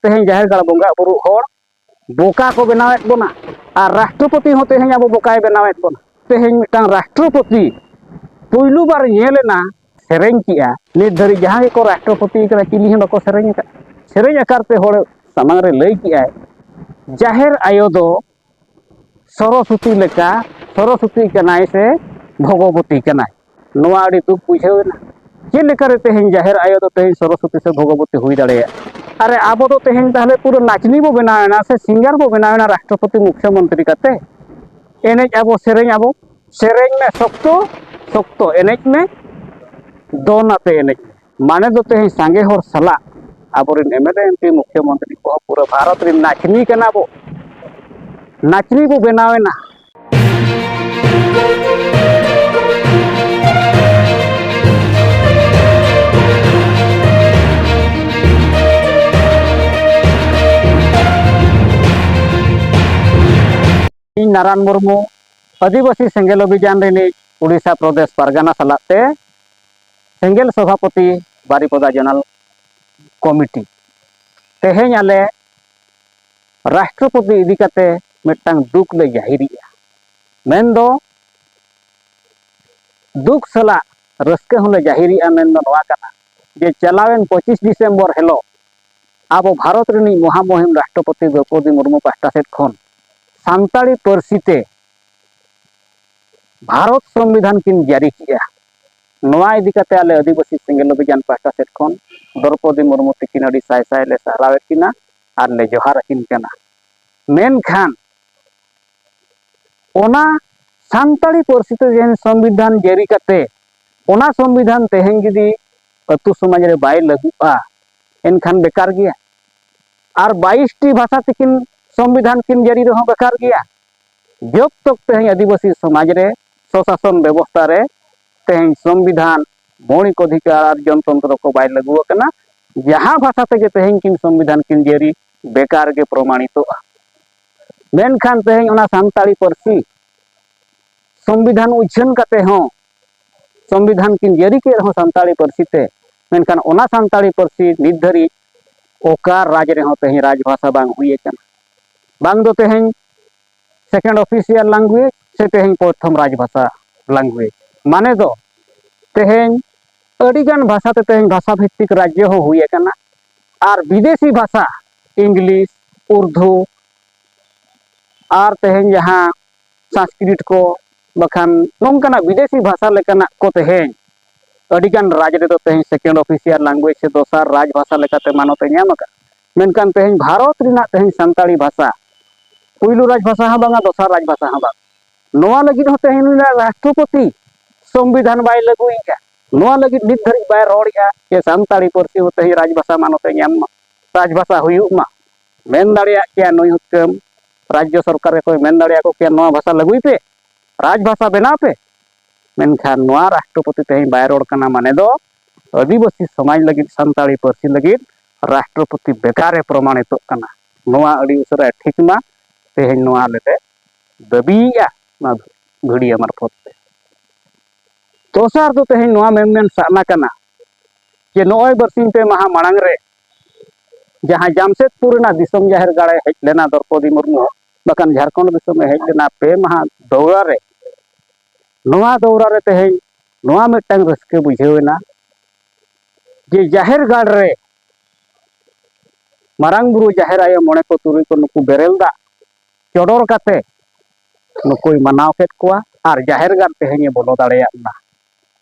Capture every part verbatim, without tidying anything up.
ᱛᱮᱦᱮᱧ ᱡᱟᱦᱮᱨ ᱜᱟᱲ ᱵᱚᱸᱜᱟ ᱵᱩᱨᱩ ᱦᱚᱲ ᱵᱚᱠᱟ ᱠᱚ ᱵᱮᱱᱟᱣᱮᱫ ᱵᱚᱱᱟ᱾ ᱟᱨ ᱨᱟᱥᱴᱨᱚᱯᱚᱛᱤ ᱦᱚᱸ ᱛᱮᱦᱮᱧ ᱟᱵᱚ ᱵᱚᱠᱟᱭ ᱵᱮᱱᱟᱣᱮᱫ ᱵᱚᱱᱟ᱾ ᱛᱮᱦᱮᱧ ᱢᱤᱫᱴᱟᱝ ᱨᱟᱥᱴᱨᱚᱯᱚᱛᱤ ᱯᱩᱭᱞᱩ ᱵᱟᱨ ᱧᱮᱞ ᱮᱱᱟ, ᱥᱮᱨᱮᱧ ᱠᱮᱜᱼᱟ᱾ ᱱᱤᱛ ᱫᱷᱟᱹᱨᱤᱡ ᱡᱟᱦᱟᱸ ᱜᱮᱠᱚ ᱨᱟᱥᱴᱨᱚᱯᱚᱛᱤ ᱠᱟᱱᱟ, ᱪᱤᱞᱤ ᱦᱚᱸ ᱵᱟᱠᱚ ᱥᱮᱨᱮᱧ ᱟᱠᱟᱫ᱾ ᱥᱮᱨᱮᱧ ᱟᱠᱟᱨ ᱛᱮ ᱦᱚᱲ ᱥᱟᱢᱟᱝ ᱨᱮ ᱞᱟᱹᱭ ᱠᱮᱜᱼᱟᱭ, ᱡᱟᱦᱮᱨ ᱟᱭᱳ ᱫᱚ ᱥᱚᱨᱚᱥᱚᱛᱤ ᱞᱮᱠᱟ, ᱥᱚᱨᱚᱥᱚᱛᱤ ᱠᱟᱱᱟᱭ ᱥᱮ ᱵᱷᱚᱜᱚᱵᱚᱛᱤ ᱠᱟᱱᱟᱭ᱾ ᱱᱚᱣᱟ ᱟᱹᱰᱤ ᱫᱩᱠ ᱵᱩᱡᱷᱟᱹᱣ ᱮᱱᱟ᱾ ᱪᱮᱫ ᱞᱮᱠᱟᱨᱮ ᱛᱮᱦᱮᱧ ᱡᱟᱦᱮᱨ ᱟᱭᱳ ᱫᱚ ᱛᱮᱦᱮᱧ ᱥᱚᱨᱚᱥᱚᱛᱤ ᱥᱮ ᱵᱷᱚᱜᱚᱵᱚᱛᱤ ᱦᱩᱭ ᱫᱟᱲᱮᱭᱟᱜᱼᱟ? ᱟᱨᱮ, ᱟᱵᱚ ᱫᱚ ᱛᱮᱦᱮᱧ ᱛᱟᱦᱞᱮ ᱯᱩᱨᱟᱹ ᱱᱟᱪᱱᱤ ᱵᱚ ᱵᱮᱱᱟᱣ ᱮᱱᱟ ᱥᱮ ᱥᱤᱝᱜᱟᱨ ᱵᱚ ᱵᱮᱱᱟᱣ ᱮᱱᱟ ᱨᱟᱥᱴᱨᱚᱯᱚᱛᱤ ᱢᱩᱠᱷᱭᱚᱢᱚᱱᱛᱨᱤ ᱠᱟᱛᱮ? ᱮᱱᱮᱡ ᱟᱵᱚ, ᱥᱮᱨᱮᱧ ᱟᱵᱚ, ᱥᱮᱨᱮᱧ ᱢᱮ ᱥᱚᱠᱛᱚ ᱥᱚᱠᱛᱚ, ᱮᱱᱮᱡ ᱢᱮ ᱫᱚᱱ ᱟᱛᱮ ᱮᱱᱮᱡ ᱢᱮ᱾ ᱢᱟᱱᱮ ᱫᱚ ᱛᱮᱦᱮᱧ ᱥᱟᱸᱜᱮ ᱦᱚᱲ ᱥᱟᱞᱟᱜ ᱟᱵᱚᱨᱮᱱ M L A M P ᱢᱩᱠᱷᱭᱚᱢᱚᱱᱛᱨᱤ ᱠᱚᱦᱚᱸ ᱯᱩᱨᱟᱹ ᱵᱷᱟᱨᱚᱛ ᱨᱮᱱ ᱱᱟᱪᱱᱤ ᱠᱟᱱᱟ ᱵᱚ, ᱱᱟᱪᱱᱤ ᱵᱚ ᱵᱮᱱᱟᱣ ᱮᱱᱟ᱾ ᱤᱧ ᱱᱟᱨᱟᱱ ᱢᱩᱨᱢᱩ, ᱟᱹᱫᱤᱵᱟᱹᱥᱤ ᱥᱮᱸᱜᱮᱞ ᱚᱵᱷᱤᱡᱟᱱ ᱨᱤᱱᱤᱡ ᱩᱰᱤᱥᱟ ᱯᱨᱚᱫᱮᱥ ᱯᱟᱨᱜᱟᱱᱟ ᱥᱟᱞᱟᱜ ᱛᱮ ᱥᱮᱸᱜᱮᱞ ᱥᱚᱵᱷᱟᱯᱚᱛᱤ, ᱵᱟᱨᱤᱯᱚᱫᱟ ᱡᱚᱱᱟᱞ ᱠᱚᱢᱤᱴᱤ᱾ ᱛᱮᱦᱮᱧ ᱟᱞᱮ ᱨᱟᱥᱴᱨᱚᱯᱚᱛᱤ ᱤᱫᱤ ᱠᱟᱛᱮ ᱢᱤᱫᱴᱟᱝ ᱫᱩᱠ ᱞᱮ ᱡᱟᱹᱦᱤᱨᱮᱜᱼᱟ᱾ ᱢᱮᱱᱫᱚ ᱫᱩᱠ ᱥᱟᱞᱟᱜ ᱨᱟᱹᱥᱠᱟᱹ ᱦᱚᱸᱞᱮ ᱡᱟᱹᱦᱤᱨᱮᱜᱼᱟ, ᱢᱮᱱᱫᱚ ᱱᱚᱣᱟ ᱠᱟᱱᱟ ᱡᱮ ᱪᱟᱞᱟᱣᱮᱱ ᱯᱚᱸᱪᱤᱥ ᱰᱤᱥᱮᱢᱵᱚᱨ ᱦᱤᱞᱳᱜ ᱟᱵᱚ ᱵᱷᱟᱨᱚᱛ ᱨᱤᱱᱤᱡ ᱢᱚᱦᱟᱢᱩᱦᱤᱢ ᱨᱟᱥᱴᱨᱚᱯᱚᱛᱤ ᱫᱨᱚᱣᱯᱚᱫᱤ ᱢᱩᱨᱢᱩ ᱯᱟᱦᱴᱟ ᱥᱮᱫ ᱠᱷᱚᱱ ᱥᱟᱱᱛᱟᱲᱤ ᱯᱟᱹᱨᱥᱤ ᱛᱮ ᱵᱷᱟᱨᱚᱛ ᱥᱚᱝᱵᱤᱫᱷᱟᱱ ᱠᱤᱱ ᱡᱟᱹᱨᱤ ᱠᱮᱜᱼᱟ᱾ ᱱᱚᱣᱟ ᱤᱫᱤ ᱠᱟᱛᱮ ᱟᱞᱮ ᱟᱹᱫᱤᱵᱟᱹᱥᱤ ᱥᱮᱸᱜᱮᱞ ᱚᱵᱷᱤᱡᱟᱱ ᱯᱟᱦᱴᱟ ᱥᱮᱫ ᱠᱷᱚᱱ ᱫᱨᱚᱣᱯᱚᱫᱤ ᱢᱩᱨᱢᱩ ᱛᱤᱠᱤᱱ ᱟᱹᱰᱤ ᱥᱟᱭ ᱥᱟᱭ ᱞᱮ ᱥᱟᱨᱦᱟᱣᱮᱫ ᱠᱤᱱᱟ ᱟᱨ ᱞᱮ ᱡᱚᱦᱟᱨ ᱟᱹᱠᱤᱱ ᱠᱟᱱᱟ᱾ ᱢᱮᱱᱠᱷᱟᱱ ᱚᱱᱟ ᱥᱟᱱᱛᱟᱲᱤ ᱯᱟᱹᱨᱥᱤ ᱛᱮ ᱡᱟᱦᱟᱸ ᱥᱚᱝᱵᱤᱫᱷᱟᱱ ᱡᱟᱹᱨᱤ ᱠᱟᱛᱮ, ᱚᱱᱟ ᱥᱚᱝᱵᱤᱫᱷᱟᱱ ᱛᱮᱦᱮᱧ ᱡᱩᱫᱤ ᱟᱹᱛᱩ ᱥᱚᱢᱟᱡᱽ ᱨᱮ ᱵᱟᱭ ᱞᱟᱹᱜᱩᱜᱼᱟ, ᱮᱱᱠᱷᱟᱱ ᱵᱮᱠᱟᱨ ᱜᱮᱭᱟ᱾ ᱟᱨ ᱵᱟᱭᱤᱥ ᱴᱤ ᱵᱷᱟᱥᱟ ᱛᱮᱠᱤᱱ ᱥᱚᱝᱵᱤᱫᱷᱟᱱ ᱠᱤᱱ ᱡᱟᱹᱨᱤ ᱨᱮᱦᱚᱸ ᱵᱮᱠᱟᱨ ᱜᱮᱭᱟ᱾ ᱡᱚᱵ ᱛᱚᱠ ᱛᱮᱦᱮᱧ ᱟᱹᱫᱤᱵᱟᱹᱥᱤ ᱥᱚᱢᱟᱡᱽ ᱨᱮ ᱥᱚᱥᱟᱥᱚᱱ ᱵᱮᱵᱚᱥᱛᱷᱟ ᱨᱮ ᱛᱮᱦᱮᱧ ᱥᱚᱝᱵᱤᱫᱷᱟᱱ ᱢᱳᱣᱞᱤᱠ ᱚᱫᱷᱤᱠᱟᱨ ᱟᱨ ᱡᱚᱱᱛᱚᱱᱛᱨᱚ ᱠᱚ ᱵᱟᱭ ᱞᱟᱹᱜᱩ ᱟᱠᱟᱱᱟ, ᱡᱟᱦᱟᱸ ᱵᱷᱟᱥᱟ ᱛᱮᱜᱮ ᱛᱮᱦᱮᱧ ᱠᱤᱱ ᱥᱚᱝᱵᱤᱫᱷᱟᱱ ᱠᱤᱱ ᱡᱟᱹᱨᱤ, ᱵᱮᱠᱟᱨ ᱜᱮ ᱯᱨᱚᱢᱟᱱᱤᱛᱚᱜᱼᱟ᱾ ᱢᱮᱱᱠᱷᱟᱱ ᱛᱮᱦᱮᱧ ᱚᱱᱟ ᱥᱟᱱᱛᱟᱲᱤ ᱯᱟᱹᱨᱥᱤ ᱥᱚᱝᱵᱤᱫᱷᱟᱱ ᱩᱪᱷᱟᱹᱱ ᱠᱟᱛᱮ ᱦᱚᱸ, ᱥᱚᱝᱵᱤᱫᱷᱟᱱ ᱠᱤᱱ ᱡᱟᱹᱨᱤ ᱠᱮᱫ ᱨᱮᱦᱚᱸ ᱥᱟᱱᱛᱟᱲᱤ ᱯᱟᱹᱨᱥᱤ ᱛᱮ, ᱢᱮᱱᱠᱷᱟᱱ ᱚᱱᱟ ᱥᱟᱱᱛᱟᱲᱤ ᱯᱟᱹᱨᱥᱤ ᱱᱤᱛ ᱫᱷᱟᱹᱨᱤᱡ ᱚᱠᱟ ᱨᱟᱡᱽ ᱨᱮᱦᱚᱸ ᱛᱮᱦᱮᱧ ᱨᱟᱡᱽ ᱵᱷᱟᱥᱟ ᱵᱟᱝ ᱦᱩᱭ ᱟᱠᱟᱱᱟ᱾ ᱵᱟᱝ ᱫᱚ ᱛᱮᱦᱮᱧ second official language ᱥᱮ ᱛᱮᱦᱮᱧ ᱯᱨᱚᱛᱷᱚᱢ ᱨᱟᱡᱽ ᱵᱷᱟᱥᱟ language᱾ ᱢᱟᱱᱮ ᱫᱚ ᱛᱮᱦᱮᱧ ᱟᱹᱰᱤᱜᱟᱱ ᱵᱷᱟᱥᱟ ᱛᱮ ᱛᱮᱦᱮᱧ ᱵᱷᱟᱥᱟ ᱵᱷᱤᱛᱛᱤᱠ ᱨᱟᱡᱽᱡᱚ ᱦᱚᱸ ᱦᱩᱭ ᱟᱠᱟᱱᱟ᱾ ᱟᱨ ᱵᱤᱫᱮᱥᱤ ᱵᱷᱟᱥᱟ, ᱤᱝᱞᱤᱥ, ᱩᱨᱫᱩ, ᱟᱨ ᱛᱮᱦᱮᱧ ᱡᱟᱦᱟᱸ ᱥᱚᱝᱥᱠᱨᱤᱛ ᱠᱚ, ᱵᱟᱠᱷᱟᱱ ᱱᱚᱝᱠᱟᱱᱟᱜ ᱵᱤᱫᱮᱥᱤ ᱵᱷᱟᱥᱟ ᱞᱮᱠᱟᱱᱟᱜ ᱠᱚ ᱛᱮᱦᱮᱧ ᱟᱹᱰᱤᱜᱟᱱ ᱨᱟᱡᱽ ᱨᱮᱫᱚ ᱛᱮᱦᱮᱧ second official language ᱥᱮ ᱫᱚᱥᱟᱨ ᱨᱟᱡᱽ ᱵᱷᱟᱥᱟ ᱞᱮᱠᱟᱛᱮ ᱢᱟᱱᱚᱛ ᱮ ᱧᱟᱢ ᱟᱠᱟᱫ᱾ ᱢᱮᱱᱠᱷᱟᱱ ᱛᱮᱦᱮᱧ ᱵᱷᱟᱨᱚᱛ ᱨᱮᱱᱟᱜ ᱛᱮᱦᱮᱧ ᱥᱟᱱᱛᱟᱲᱤ ᱵᱷᱟᱥᱟ ᱯᱩᱭᱞᱩ ᱨᱟᱡᱽ ᱵᱷᱟᱥᱟ ᱦᱚᱸ ᱵᱟᱝᱟ, ᱫᱚᱥᱟᱨ ᱨᱟᱡᱽ ᱵᱷᱟᱥᱟ ᱦᱚᱸ ᱵᱟᱝ᱾ ᱱᱚᱣᱟ ᱞᱟᱹᱜᱤᱫ ᱦᱚᱸ ᱛᱮᱦᱮᱧ ᱨᱮᱱᱟᱜ ᱨᱟᱥᱴᱨᱚᱯᱚᱛᱤ ᱥᱚᱝᱵᱤᱫᱷᱟᱱ ᱵᱟᱭ ᱞᱟᱹᱜᱩᱭᱮᱫᱼᱟ᱾ ᱱᱚᱣᱟ ᱞᱟᱹᱜᱤᱫ ᱱᱤᱛ ᱫᱷᱟᱹᱨᱤᱡ ᱵᱟᱭ ᱨᱚᱲᱮᱫᱼᱟ ᱡᱮ ᱥᱟᱱᱛᱟᱲᱤ ᱯᱟᱹᱨᱥᱤ ᱦᱚᱸ ᱛᱮᱦᱮᱧ ᱨᱟᱡᱽ ᱵᱷᱟᱥᱟ ᱢᱟᱱᱚᱛ ᱮ ᱧᱟᱢ ᱢᱟ, ᱨᱟᱡᱽ ᱵᱷᱟᱥᱟ ᱦᱩᱭᱩᱜ ᱢᱟ᱾ ᱢᱮᱱ ᱫᱟᱲᱮᱭᱟᱜ ᱠᱮᱭᱟ ᱱᱩᱭ ᱦᱩᱛᱠᱟᱹᱢ, ᱨᱟᱡᱽᱡᱚ ᱥᱚᱨᱠᱟᱨ ᱜᱮᱠᱚ ᱢᱮᱱ ᱫᱟᱲᱮᱭᱟᱠᱚ ᱠᱮᱭᱟ, ᱱᱚᱣᱟ ᱵᱷᱟᱥᱟ ᱞᱟᱹᱜᱩᱭ ᱯᱮ, ᱨᱟᱡᱽ ᱵᱷᱟᱥᱟ ᱵᱮᱱᱟᱣ ᱯᱮ᱾ ᱢᱮᱱᱠᱷᱟᱱ ᱱᱚᱣᱟ ᱨᱟᱥᱴᱨᱚᱯᱚᱛᱤ ᱛᱮᱦᱮᱧ ᱵᱟᱭ ᱨᱚᱲ ᱠᱟᱱᱟ, ᱢᱟᱱᱮ ᱫᱚ ᱟᱹᱫᱤᱵᱟᱹᱥᱤ ᱥᱚᱢᱟᱡᱽ ᱞᱟᱹᱜᱤᱫ, ᱥᱟᱱᱛᱟᱲᱤ ᱯᱟᱹᱨᱥᱤ ᱞᱟᱹᱜᱤᱫ ᱨᱟᱥᱴᱨᱚᱯᱚᱛᱤ ᱵᱮᱠᱟᱨ ᱮ ᱯᱨᱚᱢᱟᱱᱤᱛᱚᱜ ᱠᱟᱱᱟ᱾ ᱱᱚᱣᱟ ᱟᱹᱰᱤ ᱩᱥᱟᱹᱨᱟ ᱴᱷᱤᱠ ᱢᱟ, ᱛᱮᱦᱮᱧ ᱱᱚᱣᱟ ᱟᱞᱮ ᱞᱮ ᱫᱟᱹᱵᱤᱭᱮᱫᱼᱟ ᱱᱚᱣᱟ ᱵᱷᱤᱰᱤᱭᱳ ᱢᱟᱨᱯᱷᱚᱛ ᱛᱮ᱾ ᱫᱚᱥᱟᱨ ᱫᱚ ᱛᱮᱦᱮᱧ ᱱᱚᱣᱟ ᱢᱮᱱ ᱢᱮᱱ ᱥᱟᱱᱟ ᱠᱟᱱᱟ ᱡᱮ ᱱᱚᱜᱼᱚᱭ ᱵᱟᱨᱥᱤᱧ ᱯᱮ ᱢᱟᱦᱟ ᱢᱟᱲᱟᱝ ᱨᱮ ᱡᱟᱦᱟᱸ ᱡᱟᱢᱥᱮᱫᱽᱯᱩᱨ ᱨᱮᱱᱟᱜ ᱫᱤᱥᱚᱢ ᱡᱟᱦᱮᱨ ᱜᱟᱲ ᱮ ᱦᱮᱡ ᱞᱮᱱᱟ ᱫᱨᱚᱯᱚᱫᱤ ᱢᱩᱨᱢᱩ, ᱵᱟᱠᱷᱟᱱ ᱡᱷᱟᱲᱠᱷᱚᱸᱰ ᱫᱤᱥᱚᱢ ᱮ ᱦᱮᱡ ᱞᱮᱱᱟ ᱯᱮ ᱢᱟᱦᱟ ᱫᱚᱣᱨᱟ ᱨᱮ, ᱱᱚᱣᱟ ᱫᱚᱣᱨᱟ ᱨᱮ ᱛᱮᱦᱮᱧ ᱱᱚᱣᱟ ᱢᱤᱫᱴᱟᱝ ᱨᱟᱹᱥᱠᱟᱹ ᱵᱩᱡᱷᱟᱹᱣ ᱮᱱᱟ ᱡᱮ ᱡᱟᱦᱮᱨ ᱜᱟᱲ ᱨᱮ ᱢᱟᱨᱟᱝ ᱵᱩᱨᱩ, ᱡᱟᱦᱮᱨ ᱟᱭᱳ, ᱢᱚᱬᱮ ᱠᱚ ᱛᱩᱨᱩᱭ ᱠᱚ ᱱᱩᱠᱩ ᱵᱮᱨᱮᱞ ᱫᱟᱜ ᱪᱚᱰᱚᱨ ᱠᱟᱛᱮ ᱱᱩᱠᱩᱭ ᱢᱟᱱᱟᱣ ᱠᱮᱫ ᱠᱚᱣᱟ ᱟᱨ ᱡᱟᱦᱮᱨ ᱜᱟᱲ ᱛᱮᱦᱮᱧ ᱮ ᱵᱚᱞᱚ ᱫᱟᱲᱮᱭᱟᱜ ᱢᱟ᱾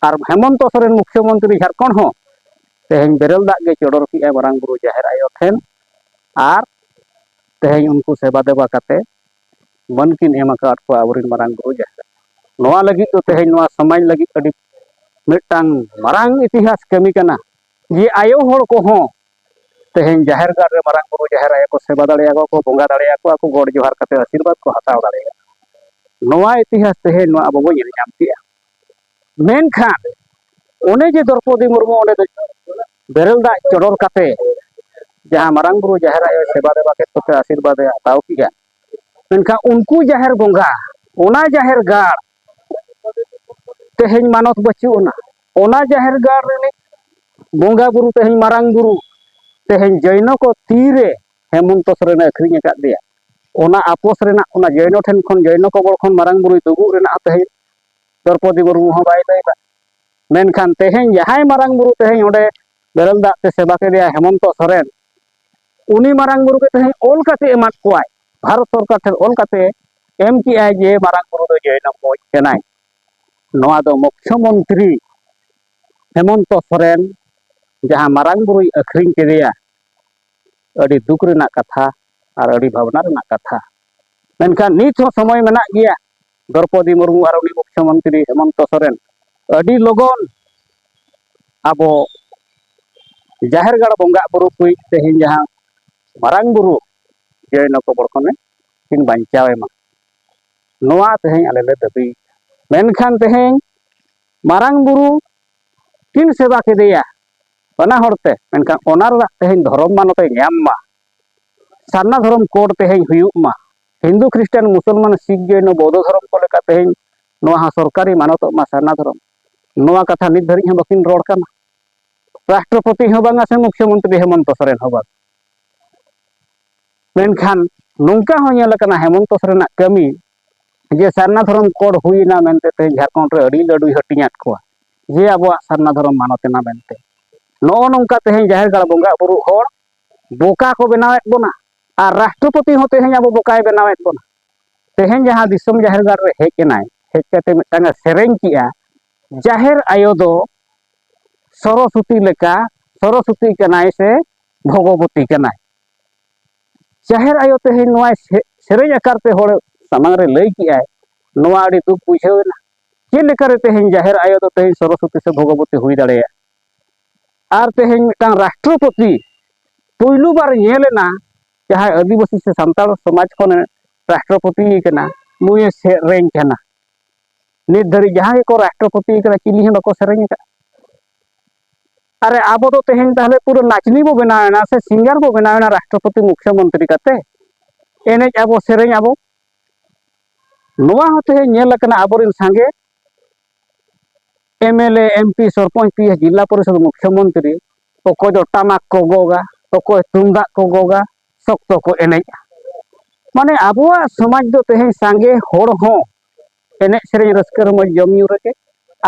ᱟᱨ ᱦᱮᱢᱚᱱᱛᱚ ᱥᱚᱨᱮᱱ ᱢᱩᱠᱷᱭᱚᱢᱚᱱᱛᱨᱤ ᱡᱷᱟᱲᱠᱷᱚᱸᱰ ᱦᱚᱸ ᱛᱮᱦᱮᱧ ᱵᱮᱨᱮᱞ ᱫᱟᱜ ᱜᱮ ᱪᱚᱰᱚᱨ ᱠᱮᱜᱼᱟᱭ ᱢᱟᱨᱟᱝ ᱵᱩᱨᱩ ᱡᱟᱦᱮᱨ ᱟᱭᱳ ᱴᱷᱮᱱ᱾ ᱟᱨ ᱛᱮᱦᱮᱧ ᱩᱱᱠᱩ ᱥᱮᱵᱟ ᱫᱮᱵᱟ ᱠᱟᱛᱮ ᱢᱟᱹᱱ ᱠᱤᱱ ᱮᱢ ᱟᱠᱟᱫ ᱠᱚᱣᱟ ᱟᱵᱚᱨᱮᱱ ᱢᱟᱨᱟᱝ ᱵᱩᱨᱩ ᱡᱟᱦᱮᱨ ᱟᱭᱳ᱾ ᱱᱚᱣᱟ ᱞᱟᱹᱜᱤᱫ ᱫᱚ ᱛᱮᱦᱮᱧ ᱱᱚᱣᱟ ᱥᱚᱢᱟᱡᱽ ᱞᱟᱹᱜᱤᱫ ᱟᱹᱰᱤ ᱢᱤᱫᱴᱟᱝ ᱢᱟᱨᱟᱝ ᱤᱛᱤᱦᱟᱥ ᱠᱟᱹᱢᱤ ᱠᱟᱱᱟ ᱡᱮ ᱟᱭᱳ ᱦᱚᱲ ᱠᱚᱦᱚᱸ ᱛᱮᱦᱮᱧ ᱡᱟᱦᱮᱨ ᱜᱟᱲ ᱨᱮ ᱢᱟᱨᱟᱝ ᱵᱩᱨᱩ ᱡᱟᱦᱮᱨ ᱟᱭᱳ ᱠᱚ ᱥᱮᱵᱟ ᱫᱟᱲᱮᱭᱟᱠᱚᱣᱟ ᱠᱚ, ᱵᱚᱸᱜᱟ ᱫᱟᱲᱮᱭᱟᱠᱚᱣᱟ ᱠᱚ, ᱜᱚᱰ ᱡᱚᱦᱟᱨ ᱠᱟᱛᱮ ᱟᱥᱤᱨᱵᱟᱫᱽ ᱠᱚ ᱦᱟᱛᱟᱣ ᱫᱟᱲᱮᱭᱟᱜᱼᱟ᱾ ᱱᱚᱣᱟ ᱤᱛᱤᱦᱟᱥ ᱛᱮᱦᱮᱧ ᱱᱚᱣᱟ ᱟᱵᱚ ᱵᱚᱱ ᱧᱮᱞ ᱧᱟᱢ ᱠᱮᱜᱼᱟ᱾ ᱢᱮᱱᱠᱷᱟᱱ ᱚᱱᱮ ᱡᱮ ᱫᱨᱚᱯᱚᱫᱤ ᱢᱩᱨᱢᱩ ᱚᱸᱰᱮ ᱫᱚ ᱵᱮᱨᱮᱞ ᱫᱟᱜ ᱪᱚᱰᱚᱨ ᱠᱟᱛᱮ ᱡᱟᱦᱟᱸ ᱢᱟᱨᱟᱝ ᱵᱩᱨᱩ ᱡᱟᱦᱮᱨ ᱟᱭᱳ ᱥᱮᱵᱟ ᱫᱮᱵᱟ ᱠᱮᱫ ᱠᱚᱛᱮ ᱟᱥᱤᱨᱵᱟᱫᱽ ᱮ ᱦᱟᱛᱟᱣ ᱠᱮᱜᱼᱟ, ᱢᱮᱱᱠᱷᱟᱱ ᱩᱱᱠᱩ ᱡᱟᱦᱮᱨ ᱵᱚᱸᱜᱟ, ᱚᱱᱟ ᱡᱟᱦᱮᱨ ᱜᱟᱲ ᱛᱮᱦᱮᱧ ᱢᱟᱱᱚᱛ ᱵᱟᱹᱪᱩᱜ ᱟᱱᱟ᱾ ᱚᱱᱟ ᱡᱟᱦᱮᱨ ᱜᱟᱲ ᱨᱤᱱᱤᱡ ᱵᱚᱸᱜᱟ ᱵᱩᱨᱩ ᱛᱮᱦᱮᱧ ᱢᱟᱨᱟᱝ ᱵᱩᱨᱩ ᱛᱮᱦᱮᱧ ᱡᱚᱭᱱᱚ ᱠᱚ ᱛᱤᱨᱮ ᱦᱮᱢᱚᱱᱛᱚ ᱥᱚᱨᱮᱱᱮ ᱟᱹᱠᱷᱨᱤᱧ ᱟᱠᱟᱫ ᱫᱮᱭᱟ, ᱚᱱᱟ ᱟᱯᱚᱥ ᱨᱮᱱᱟᱜ, ᱚᱱᱟ ᱡᱚᱭᱱᱚ ᱴᱷᱮᱱ ᱠᱷᱚᱱ, ᱡᱚᱭᱱᱚ ᱠᱚᱵᱚᱲ ᱠᱷᱚᱱ ᱢᱟᱨᱟᱝ ᱵᱩᱨᱩᱭ ᱫᱩᱜᱩᱜ ᱨᱮᱱᱟᱜ ᱦᱚᱸ ᱛᱮᱦᱮᱧ ᱫᱨᱚᱯᱚᱫᱤ ᱢᱩᱨᱢᱩ ᱦᱚᱸ ᱵᱟᱭ ᱞᱟᱹᱭ ᱮᱫᱟ᱾ ᱢᱮᱱᱠᱷᱟᱱ ᱛᱮᱦᱮᱧ ᱡᱟᱦᱟᱸᱭ ᱢᱟᱨᱟᱝ ᱵᱩᱨᱩ ᱛᱮᱦᱮᱧ ᱚᱸᱰᱮ ᱵᱮᱨᱮᱞ ᱫᱟᱜ ᱛᱮ ᱥᱮᱵᱟ ᱠᱮᱫᱮᱭᱟ ᱦᱮᱢᱚᱱᱛᱚ ᱥᱚᱨᱮᱱ, ᱩᱱᱤ ᱢᱟᱨᱟᱝ ᱵᱩᱨᱩ ᱜᱮ ᱛᱮᱦᱮᱧ ᱚᱞ ᱠᱟᱛᱮ ᱮᱢᱟᱫ ᱠᱚᱣᱟᱭ, ᱵᱷᱟᱨᱚᱛ ᱥᱚᱨᱠᱟᱨ ᱴᱷᱮᱱ ᱚᱞ ᱠᱟᱛᱮ ᱮᱢ ᱠᱮᱜᱼᱟᱭ ᱡᱮ ᱢᱟᱨᱟᱝ ᱵᱩᱨᱩ ᱫᱚ ᱡᱚᱭᱱᱚ ᱠᱚ ᱠᱟᱱᱟᱭ᱾ ᱱᱚᱣᱟ ᱫᱚ ᱢᱩᱠᱷᱭᱚ ᱢᱚᱱᱛᱨᱤ ᱦᱮᱢᱚᱱᱛᱚ ᱥᱚᱨᱮᱱ ᱡᱟᱦᱟᱸ ᱢᱟᱨᱟᱝ ᱵᱩᱨᱩᱭ ᱟᱹᱠᱷᱨᱤᱧ ᱠᱮᱫᱮᱭᱟ, ᱟᱹᱰᱤ ᱫᱩᱠ ᱨᱮᱱᱟᱜ ᱠᱟᱛᱷᱟ ᱟᱨ ᱟᱹᱰᱤ ᱵᱷᱟᱵᱽᱱᱟ ᱨᱮᱱᱟᱜ ᱠᱟᱛᱷᱟ᱾ ᱢᱮᱱᱠᱷᱟᱱ ᱱᱤᱛ ᱦᱚᱸ ᱥᱚᱢᱚᱭ ᱢᱮᱱᱟᱜ ᱜᱮᱭᱟ, ᱫᱨᱚᱯᱚᱫᱤ ᱢᱩᱨᱢᱩ ᱟᱨ ᱩᱱᱤ ᱢᱩᱠᱷᱭᱚ ᱢᱚᱱᱛᱨᱤ ᱦᱮᱢᱚᱱᱛᱚ ᱥᱚᱨᱮᱱ ᱟᱹᱰᱤ ᱞᱚᱜᱚᱱ ᱟᱵᱚ ᱡᱟᱦᱮᱨ ᱜᱟᱲ ᱵᱚᱸᱜᱟ ᱵᱩᱨᱩ ᱠᱚ ᱛᱮᱦᱮᱧ ᱡᱟᱦᱟᱸ ᱢᱟᱨᱟᱝ ᱵᱩᱨᱩ ᱡᱚᱭᱱᱚ ᱠᱚᱵᱚᱲ ᱠᱷᱚᱱᱮ ᱠᱤᱱ ᱵᱟᱧᱪᱟᱣ ᱮᱢᱟ, ᱱᱚᱣᱟ ᱛᱮᱦᱮᱧ ᱟᱞᱮ ᱞᱮ ᱫᱟᱹᱵᱤ᱾ ᱢᱮᱱᱠᱷᱟᱱ ᱛᱮᱦᱮᱧ ᱢᱟᱨᱟᱝ ᱵᱩᱨᱩ ᱠᱤᱱ ᱥᱮᱵᱟ ᱠᱮᱫᱮᱭᱟ ᱵᱟᱱᱟ ᱦᱚᱲ ᱛᱮ, ᱢᱮᱱᱠᱷᱟᱱ ᱚᱱᱟ ᱨᱮᱱᱟᱜ ᱛᱮᱦᱮᱧ ᱫᱷᱚᱨᱚᱢ ᱢᱟᱱᱚᱛ ᱮ ᱧᱟᱢ ᱢᱟ, ᱥᱟᱨᱱᱟ ᱫᱷᱚᱨᱚᱢ ᱠᱳᱰ ᱛᱮᱦᱮᱧ ᱦᱩᱭᱩᱜ ᱢᱟ, ᱦᱤᱱᱫᱩ, ᱠᱷᱨᱤᱥᱴᱟᱱ, ᱢᱩᱥᱚᱞᱢᱟᱱ, ᱥᱤᱠᱷ, ᱡᱚᱭᱱᱚ, ᱵᱳᱫᱷᱚ ᱫᱷᱚᱨᱚᱢ ᱠᱚ ᱞᱮᱠᱟ ᱛᱮᱦᱮᱧ ᱱᱚᱣᱟ ᱦᱚᱸ ᱥᱚᱨᱠᱟᱨᱤ ᱢᱟᱱᱚᱛᱚᱜ ᱢᱟ ᱥᱟᱨᱱᱟ ᱫᱷᱚᱨᱚᱢ, ᱱᱚᱣᱟ ᱠᱟᱛᱷᱟ ᱱᱤᱛ ᱫᱷᱟᱹᱨᱤᱡ ᱦᱚᱸ ᱵᱟᱹᱠᱤᱱ ᱨᱚᱲ ᱠᱟᱱᱟ᱾ ᱨᱟᱥᱴᱨᱚᱯᱚᱛᱤ ᱦᱚᱸ ᱵᱟᱝᱟ ᱥᱮ ᱢᱩᱠᱷᱭᱚᱢᱚᱱᱛᱨᱤ ᱦᱮᱢᱚᱱᱛᱚ ᱥᱚᱨᱮᱱ ᱦᱚᱸ ᱵᱟᱝ᱾ ᱢᱮᱱᱠᱷᱟᱱ ᱱᱚᱝᱠᱟ ᱦᱚᱸ ᱧᱮᱞ ᱟᱠᱟᱱᱟ, ᱦᱮᱢᱚᱱᱛᱚ ᱥᱚᱨᱮᱱᱟᱜ ᱠᱟᱹᱢᱤ ᱡᱮ ᱥᱟᱨᱱᱟ ᱫᱷᱚᱨᱚᱢ ᱠᱳᱰ ᱦᱩᱭᱮᱱᱟ ᱢᱮᱱᱛᱮ ᱛᱮᱦᱮᱧ ᱡᱷᱟᱲᱠᱷᱚᱸᱰ ᱨᱮ ᱟᱹᱰᱤ ᱞᱟᱹᱰᱩᱭ ᱦᱟᱹᱴᱤᱧᱟᱫ ᱠᱚᱣᱟ ᱡᱮ ᱟᱵᱚᱣᱟᱜ ᱥᱟᱨᱱᱟ ᱫᱷᱚᱨᱚᱢ ᱢᱟᱱᱚᱛ ᱮᱱᱟ ᱢᱮᱱᱛᱮ᱾ ᱱᱚᱜᱼᱚ ᱱᱚᱝᱠᱟ ᱛᱮᱦᱮᱧ ᱡᱟᱦᱮᱨ ᱜᱟᱲ ᱵᱚᱸᱜᱟ ᱵᱩᱨᱩ ᱦᱚᱲ ᱵᱚᱠᱟ ᱠᱚ ᱵᱮᱱᱟᱣᱮᱫ ᱵᱚᱱᱟ, ᱟᱨ ᱨᱟᱥᱴᱨᱚᱯᱚᱛᱤ ᱦᱚᱸ ᱛᱮᱦᱮᱧ ᱟᱵᱚ ᱵᱚᱠᱟᱭ ᱵᱮᱱᱟᱣᱮᱫ ᱵᱚᱱᱟ᱾ ᱛᱮᱦᱮᱧ ᱡᱟᱦᱟᱸ ᱫᱤᱥᱚᱢ ᱡᱟᱦᱮᱨ ᱜᱟᱲ ᱨᱮ ᱦᱮᱡ ᱮᱱᱟᱭ, ᱦᱮᱡ ᱠᱟᱛᱮ ᱢᱤᱫᱴᱟᱝ ᱮ ᱥᱮᱨᱮᱧ ᱠᱮᱜᱼᱟ, ᱡᱟᱦᱮᱨ ᱟᱭᱳ ᱫᱚ ᱥᱚᱨᱚᱥᱚᱛᱤ ᱞᱮᱠᱟ, ᱥᱚᱨᱚᱥᱚᱛᱤ ᱠᱟᱱᱟᱭ ᱥᱮ ᱵᱷᱚᱜᱚᱵᱚᱛᱤ ᱠᱟᱱᱟᱭ᱾ ᱡᱟᱦᱮᱨ ᱟᱭᱳ ᱛᱮᱦᱮᱧ ᱱᱚᱣᱟ ᱥᱮ-, ᱥᱮᱨᱮᱧ ᱟᱠᱟᱨ ᱛᱮ ᱦᱚᱲ ᱥᱟᱢᱟᱝ ᱨᱮ ᱞᱟᱹᱭ ᱠᱮᱜᱼᱟᱭ, ᱱᱚᱣᱟ ᱟᱹᱰᱤ ᱫᱩᱠ ᱵᱩᱡᱷᱟᱹᱣ ᱮᱱᱟ᱾ ᱪᱮᱫ ᱞᱮᱠᱟᱨᱮ ᱛᱮᱦᱮᱧ ᱡᱟᱦᱮᱨ ᱟᱭᱳ ᱫᱚ ᱛᱮᱦᱮᱧ ᱥᱚᱨᱚᱥᱚᱛᱤ ᱥᱮ ᱵᱷᱚᱜᱚᱵᱚᱛᱤ ᱦᱩᱭ ᱫᱟᱲᱮᱭᱟᱜᱼᱟ? ᱟᱨ ᱛᱮᱦᱮᱧ ᱢᱤᱫᱴᱟᱝ ᱨᱟᱥᱴᱨᱚᱯᱚᱛᱤ, ᱯᱩᱭᱞᱩ ᱵᱟᱨ ᱧᱮᱞ ᱮᱱᱟ, ᱡᱟᱦᱟᱸᱭ ᱟᱹᱫᱤᱵᱟᱹᱥᱤ ᱥᱮ ᱥᱟᱱᱛᱟᱲ ᱥᱚᱢᱟᱡᱽ ᱠᱷᱚᱱᱮ ᱨᱟᱥᱴᱨᱚᱯᱚᱛᱤ ᱠᱟᱱᱟ, ᱱᱩᱭᱮ ᱥᱮᱨᱮᱧ ᱠᱟᱱᱟ᱾ ᱱᱤᱛ ᱫᱷᱟᱹᱨᱤᱡ ᱡᱟᱦᱟᱸ ᱜᱮᱠᱚ ᱨᱟᱥᱴᱨᱚᱯᱚᱛᱤ ᱠᱟᱱᱟ, ᱪᱤᱞᱤ ᱦᱚᱸ ᱵᱟᱠᱚ ᱥᱮᱨᱮᱧ ᱟᱠᱟᱫ᱾ ᱟᱨᱮ, ᱟᱵᱚ ᱫᱚ ᱛᱮᱦᱮᱧ ᱛᱟᱦᱞᱮ ᱯᱩᱨᱟᱹ ᱱᱟᱪᱱᱤ ᱵᱚ ᱵᱮᱱᱟᱣ ᱮᱱᱟ ᱥᱮ ᱥᱤᱝᱜᱟᱨ ᱵᱚ ᱵᱮᱱᱟᱣ ᱮᱱᱟ ᱨᱟᱥᱴᱨᱚᱯᱚᱛᱤ, ᱢᱩᱠᱷᱭᱚᱢᱚᱱᱛᱨᱤ ᱠᱟᱛᱮ? ᱮᱱᱮᱡ ᱟᱵᱚ, ᱥᱮᱨᱮᱧ ᱟᱵᱚ, ᱱᱚᱣᱟ ᱦᱚᱸ ᱛᱮᱦᱮᱧ ᱧᱮᱞ ᱟᱠᱟᱱᱟ ᱟᱵᱚᱨᱮᱱ ᱥᱟᱸᱜᱮ M L A, M P, sarpanch, P S, ᱡᱤᱞᱟ ᱯᱚᱨᱤᱥᱚᱫ, ᱢᱩᱠᱷᱭᱚᱢᱚᱱᱛᱨᱤ, ᱚᱠᱚᱭ ᱫᱚ ᱴᱟᱢᱟᱠ ᱠᱚ ᱜᱚᱜᱟ, ᱚᱠᱚᱭ ᱛᱩᱢᱫᱟᱜ ᱠᱚ ᱜᱚᱜᱟ, ᱥᱚᱠᱛᱚ ᱠᱚ ᱮᱱᱮᱡᱼᱟ᱾ ᱢᱟᱱᱮ ᱟᱵᱚᱣᱟᱜ ᱥᱚᱢᱟᱡᱽ ᱫᱚ ᱛᱮᱦᱮᱧ ᱥᱟᱸᱜᱮ ᱦᱚᱲ ᱦᱚᱸ ᱮᱱᱮᱡ ᱥᱮᱨᱮᱧ ᱨᱟᱹᱥᱠᱟᱹ ᱨᱚᱢᱚᱡᱽ ᱡᱚᱢ ᱧᱩ ᱨᱮᱜᱮ,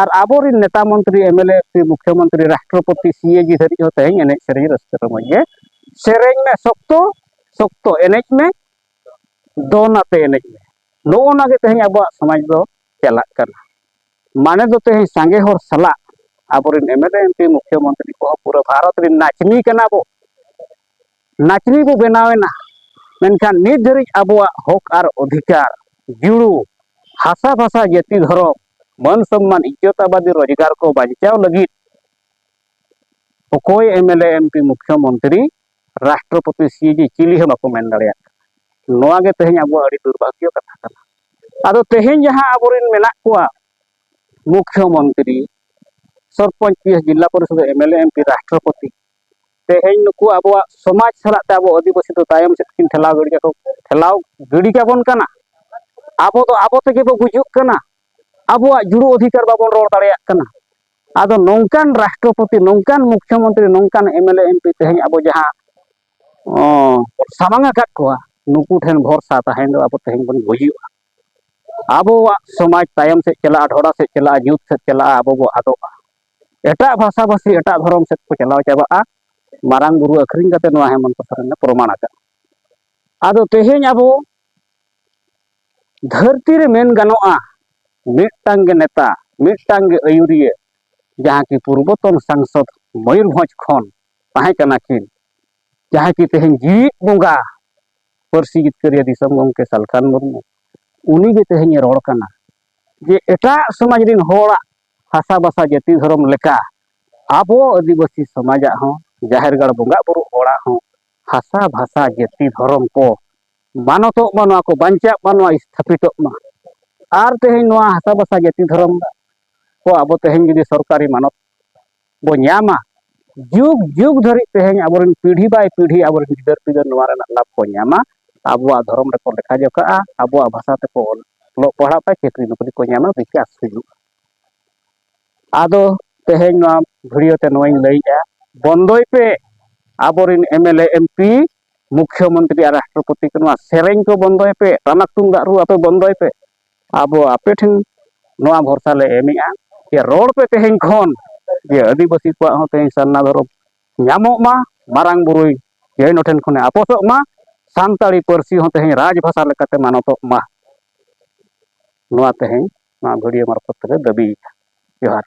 ᱟᱨ ᱟᱵᱚᱨᱮᱱ ᱱᱮᱛᱟ ᱢᱚᱱᱛᱨᱤ, ᱮᱢ ᱮᱞ ᱮ, ᱢᱩᱠᱷᱭᱚ ᱢᱚᱱᱛᱨᱤ, ᱨᱟᱥᱴᱨᱚᱯᱚᱛᱤ, ᱥᱤ ᱮ ᱡᱤ ᱫᱷᱟᱹᱨᱤᱡ ᱦᱚᱸ ᱛᱮᱦᱮᱧ ᱮᱱᱮᱡ ᱥᱮᱨᱮᱧ ᱨᱟᱹᱥᱠᱟᱹ ᱨᱚᱢᱚᱡᱽ ᱜᱮ᱾ ᱥᱮᱨᱮᱧ ᱢᱮ ᱥᱚᱠᱛᱚ, ᱥᱚᱠᱛᱚ ᱮᱱᱮᱡ ᱢᱮ, ᱫᱚᱱ ᱟᱛᱮ ᱮᱱᱮᱡ ᱢᱮ᱾ ᱱᱚᱜᱼᱚ ᱱᱟ ᱜᱮ ᱛᱮᱦᱮᱧ ᱟᱵᱚᱣᱟᱜ ᱥᱚᱢᱟᱡᱽ ᱫᱚ ᱪᱟᱞᱟᱜ ᱠᱟᱱᱟ᱾ ᱢᱟᱱᱮ ᱫᱚ ᱛᱮᱦᱮᱧ ᱥᱟᱸᱜᱮ ᱦᱚᱲ ᱥᱟᱞᱟᱜ ᱟᱵᱚᱨᱮᱱ M L A, M P, ᱢᱩᱠᱷᱭᱚ ᱢᱚᱱᱛᱨᱤ ᱠᱚᱦᱚᱸ ᱯᱩᱨᱟᱹ ᱵᱷᱟᱨᱚᱛ ᱨᱮᱱ ᱱᱟᱪᱱᱤ ᱠᱟᱱᱟ ᱵᱚ, ᱱᱟᱪᱱᱤ ᱵᱚ ᱵᱮᱱᱟᱣ ᱮᱱᱟ᱾ ᱢᱮᱱᱠᱷᱟᱱ ᱱᱤᱛ ᱫᱷᱟᱹᱨᱤᱡ ᱟᱵᱚᱣᱟᱜ ᱦᱚᱠ ᱟᱨ ᱚᱫᱷᱤᱠᱟᱨ, ᱡᱩᱲᱩ, ᱦᱟᱥᱟ ᱵᱷᱟᱥᱟ, ᱡᱟᱹᱛᱤ ᱫᱷᱚᱨᱚᱢ, ᱢᱟᱹᱱ ᱥᱚᱢᱢᱟᱱ, ᱤᱡᱽᱡᱚᱛ ᱟᱵᱟᱫᱤ, ᱨᱳᱡᱽᱜᱟᱨ ᱠᱚ ᱵᱟᱧᱪᱟᱣ ᱞᱟᱹᱜᱤᱫ ᱚᱠᱚᱭ M L A, M P, ᱢᱩᱠᱷᱭᱚ ᱢᱚᱱᱛᱨᱤ, ᱨᱟᱥᱴᱨᱚᱯᱚᱛᱤ, ᱥᱤ ᱮ ᱡᱤ ᱪᱤᱞᱤ ᱦᱚᱸ ᱵᱟᱠᱚ ᱢᱮᱱ ᱫᱟᱲᱮᱭᱟᱜ ᱠᱟᱱᱟ᱾ ᱱᱚᱣᱟ ᱜᱮ ᱛᱮᱦᱮᱧ ᱟᱵᱚᱣᱟᱜ ᱟᱹᱰᱤ ᱫᱩᱨᱵᱷᱟᱜᱽᱭᱚ ᱠᱟᱛᱷᱟ ᱠᱟᱱᱟ᱾ ᱟᱫᱚ ᱛᱮᱦᱮᱧ ᱡᱟᱦᱟᱸ ᱟᱵᱚᱨᱮᱱ ᱢᱮᱱᱟᱜ ᱠᱚᱣᱟ, ᱢᱩᱠᱷᱭᱚ ᱢᱚᱱᱛᱨᱤ, ᱥᱚᱨᱯᱚᱧᱪ, ᱯᱤ ᱮᱥ, ᱡᱤᱞᱟ ᱯᱚᱨᱤᱥᱚᱫ, M L A, M P, ᱨᱟᱥᱴᱨᱚᱯᱚᱛᱤ, ᱛᱮᱦᱮᱧ ᱱᱩᱠᱩ ᱟᱵᱚᱣᱟᱜ ᱥᱚᱢᱟᱡᱽ ᱥᱟᱞᱟᱜ ᱛᱮ ᱟᱵᱚ ᱟᱹᱫᱤᱵᱟᱹᱥᱤ ᱫᱚ ᱛᱟᱭᱚᱢ ᱥᱮᱫ ᱠᱤᱱ ᱴᱷᱮᱞᱟᱣ ᱜᱤᱰᱤ ᱠᱟᱠᱚ, ᱴᱷᱮᱞᱟᱣ ᱜᱤᱰᱤ ᱠᱟᱵᱚᱱ ᱠᱟᱱᱟ᱾ ᱟᱵᱚ ᱫᱚ ᱟᱵᱚ ᱛᱮᱜᱮ ᱵᱚ ᱜᱩᱡᱩᱜ ᱠᱟᱱᱟ᱾ ᱟᱵᱚᱣᱟᱜ ᱡᱩᱲᱩ ᱚᱫᱷᱤᱠᱟᱨ ᱵᱟᱵᱚᱱ ᱨᱚᱲ ᱫᱟᱲᱮᱭᱟᱜ ᱠᱟᱱᱟ᱾ ᱟᱫᱚ ᱱᱚᱝᱠᱟᱱ ᱨᱟᱥᱴᱨᱚᱯᱚᱛᱤ, ᱱᱚᱝᱠᱟᱱ ᱢᱩᱠᱷᱭᱚ ᱢᱚᱱᱛᱨᱤ, ᱱᱚᱝᱠᱟᱱ M L A, M P ᱛᱮᱦᱮᱧ ᱟᱵᱚ ᱡᱟᱦᱟᱸ, ᱚ, ᱥᱟᱢᱟᱝ ᱟᱠᱟᱫ ᱠᱚᱣᱟ, ᱱᱩᱠᱩ ᱴᱷᱮᱱ ᱵᱷᱚᱨᱥᱟ ᱛᱟᱦᱮᱸ ᱫᱚ ᱟᱵᱚ ᱛᱮᱦᱮᱧ ᱵᱚᱱ ᱜᱩᱡᱩᱜᱼᱟ᱾ ᱟᱵᱚᱣᱟᱜ ᱥᱚᱢᱟᱡᱽ ᱛᱟᱭᱚᱢ ᱥᱮᱫ ᱪᱟᱞᱟᱜᱼᱟ, ᱰᱷᱚᱲᱟ ᱥᱮᱫ ᱪᱟᱞᱟᱜᱼᱟ, ᱧᱩᱛ ᱥᱮᱫ ᱪᱟᱞᱟᱜᱼᱟ, ᱟᱵᱚ ᱵᱚ ᱟᱫᱚᱜᱼᱟ᱾ ᱮᱴᱟᱜ ᱵᱷᱟᱥᱟᱼᱵᱷᱟᱥᱤ, ᱮᱴᱟᱜ ᱫᱷᱚᱨᱚᱢ ᱥᱮᱫ ᱠᱚ ᱪᱟᱞᱟᱣ ᱪᱟᱵᱟᱜᱼᱟ᱾ ᱢᱟᱨᱟᱝ ᱵᱩᱨᱩ ᱟᱹᱠᱷᱨᱤᱧ ᱠᱟᱛᱮ ᱱᱚᱣᱟ ᱦᱮᱢᱚᱱᱛᱚ ᱥᱚᱨᱮᱱ ᱮ ᱯᱨᱚᱢᱟᱬ ᱟᱠᱟᱫ᱾ ᱟᱫᱚ ᱛᱮᱦᱮᱧ ᱟᱵᱚ ᱫᱷᱟᱹᱨᱛᱤ ᱨᱮ ᱢᱮᱱ ᱜᱟᱱᱚᱜᱼᱟ, ᱢᱤᱫᱴᱟᱝ ᱜᱮ ᱱᱮᱛᱟ, ᱢᱤᱫᱴᱟᱝ ᱜᱮ ᱟᱹᱭᱩᱨᱤᱭᱟᱹ, ᱡᱟᱦᱟᱸ ᱠᱤ ᱯᱩᱨᱵᱚᱛᱚᱱ ᱥᱟᱝᱥᱚᱫᱽ ᱢᱚᱭᱩᱨᱵᱷᱚᱸᱡᱽ ᱠᱷᱚᱱ ᱛᱟᱦᱮᱸ ᱠᱟᱱᱟ ᱠᱤᱱ, ᱡᱟᱦᱟᱸᱭ ᱠᱤ ᱛᱮᱦᱮᱧ ᱡᱤᱣᱤᱫ ᱵᱚᱸᱜᱟ, ᱯᱟᱹᱨᱥᱤ ᱡᱤᱛᱠᱟᱹᱨᱤᱭᱟᱹ ᱫᱤᱥᱚᱢ ᱜᱚᱢᱠᱮ ᱥᱟᱞᱠᱷᱟᱱ ᱢᱩᱨᱢᱩ, ᱩᱱᱤ ᱜᱮ ᱛᱮᱦᱮᱧ ᱮ ᱨᱚᱲ ᱠᱟᱱᱟ ᱡᱮ ᱮᱴᱟᱜ ᱥᱚᱢᱟᱡᱽ ᱨᱮᱱ ᱦᱚᱲᱟᱜ ᱦᱟᱥᱟ ᱵᱷᱟᱥᱟ ᱡᱟᱹᱛᱤ ᱫᱷᱚᱨᱚᱢ ᱞᱮᱠᱟ ᱟᱵᱚ ᱟᱹᱫᱤᱵᱟᱹᱥᱤ ᱥᱚᱢᱟᱡᱟᱜ ᱦᱚᱸ ᱡᱟᱦᱮᱨ ᱜᱟᱲ ᱵᱚᱸᱜᱟ ᱵᱩᱨᱩ ᱦᱚᱲᱟᱜ ᱦᱚᱸ ᱦᱟᱥᱟ ᱵᱷᱟᱥᱟ ᱡᱟᱹᱛᱤ ᱫᱷᱚᱨᱚᱢ ᱠᱚ ᱢᱟᱱᱚᱛᱚᱜ ᱢᱟ, ᱱᱚᱣᱟ ᱠᱚ ᱵᱟᱧᱪᱟᱜ ᱢᱟ, ᱱᱚᱣᱟ ᱥᱛᱷᱟᱯᱤᱛᱚᱜ ᱢᱟ᱾ ᱟᱨ ᱛᱮᱦᱮᱧ ᱱᱚᱣᱟ ᱦᱟᱥᱟ ᱵᱷᱟᱥᱟ ᱡᱟᱹᱛᱤ ᱫᱷᱚᱨᱚᱢ ᱠᱚ ᱟᱵᱚ ᱛᱮᱦᱮᱧ ᱡᱩᱫᱤ ᱥᱚᱨᱠᱟᱨᱤ ᱢᱟᱱᱚᱛ ᱵᱚ ᱧᱟᱢᱟ, ᱡᱩᱜᱽ ᱡᱩᱜᱽ ᱫᱷᱟᱹᱨᱤᱡ ᱛᱮᱦᱮᱧ ᱟᱵᱚᱨᱮᱱ ᱯᱤᱲᱦᱤ ᱵᱟᱭ ᱯᱤᱲᱦᱤ ᱟᱵᱚᱨᱮᱱ ᱜᱤᱫᱟᱹᱨ ᱯᱤᱫᱟᱹᱨ ᱱᱚᱣᱟ ᱨᱮᱱᱟᱜ ᱞᱟᱵᱷ ᱠᱚ ᱧᱟᱢᱟ, ᱟᱵᱚᱣᱟᱜ ᱫᱷᱚᱨᱚᱢ ᱨᱮᱠᱚ ᱞᱮᱠᱷᱟ ᱡᱚᱠᱷᱟᱜᱼᱟ, ᱟᱵᱚᱣᱟᱜ ᱵᱷᱟᱥᱟ ᱛᱮᱠᱚ ᱚᱞ-, ᱚᱞᱚᱜ ᱯᱟᱲᱦᱟᱜ ᱛᱮ ᱪᱟᱹᱠᱨᱤ ᱱᱚᱠᱨᱤ ᱠᱚ ᱧᱟᱢᱟ, ᱵᱤᱠᱟᱥ ᱦᱩᱭᱩᱜᱼᱟ᱾ ᱟᱫᱚ ᱛᱮᱦᱮᱧ ᱱᱚᱣᱟ ᱵᱷᱤᱰᱤᱭᱳ ᱛᱮ ᱱᱚᱣᱟᱧ ᱞᱟᱹᱭᱮᱜᱼᱟ, ᱵᱚᱱᱫᱚᱭ ᱯᱮ᱾ ᱟᱵᱚᱨᱮᱱ M L A, M P, ᱢᱩᱠᱷᱭᱚ ᱢᱚᱱᱛᱨᱤ ᱟᱨ ᱨᱟᱥᱴᱨᱚᱯᱚᱛᱤ ᱠᱚ ᱱᱚᱣᱟ ᱥᱮᱨᱮᱧ ᱠᱚ ᱵᱚᱱᱫᱚᱭ ᱯᱮ, ᱴᱟᱢᱟᱠ ᱛᱩᱢᱫᱟᱜ ᱨᱩ ᱟᱯᱮ ᱵᱚᱱᱫᱚᱭ ᱯᱮ᱾ ᱟᱵᱚ ᱟᱯᱮ ᱴᱷᱮᱱ ᱱᱚᱣᱟ ᱵᱷᱚᱨᱥᱟ ᱞᱮ ᱮᱢᱮᱜᱼᱟ ᱡᱮ ᱨᱚᱲ ᱯᱮ ᱛᱮᱦᱮᱧ ᱠᱷᱚᱱ ᱡᱮ ᱟᱹᱫᱤᱵᱟᱹᱥᱤ ᱠᱚᱣᱟᱜ ᱦᱚᱸ ᱛᱮᱦᱮᱧ ᱥᱟᱨᱱᱟ ᱫᱷᱚᱨᱚᱢ ᱧᱟᱢᱚᱜ ᱢᱟ, ᱢᱟᱨᱟᱝ ᱵᱩᱨᱩᱭ ᱡᱮ ᱱᱚᱴᱷᱮᱱ ᱠᱷᱚᱱᱮ ᱟᱯᱚᱥᱚᱜ ᱢᱟ, ᱥᱟᱱᱛᱟᱲᱤ ᱯᱟᱹᱨᱥᱤ ᱦᱚᱸ ᱛᱮᱦᱮᱧ ᱨᱟᱡᱽ ᱵᱷᱟᱥᱟ ᱞᱮᱠᱟᱛᱮ ᱢᱟᱱᱚᱛᱚᱜ ᱢᱟ᱾ ᱱᱚᱣᱟ ᱛᱮᱦᱮᱧ ᱱᱚᱣᱟ ᱵᱷᱤᱰᱤᱭᱳ ᱢᱟᱨᱯᱷᱚᱛ ᱛᱮᱞᱮ ᱫᱟᱹᱵᱤᱭᱮᱫᱼᱟ᱾ ᱡᱚᱦᱟᱨ᱾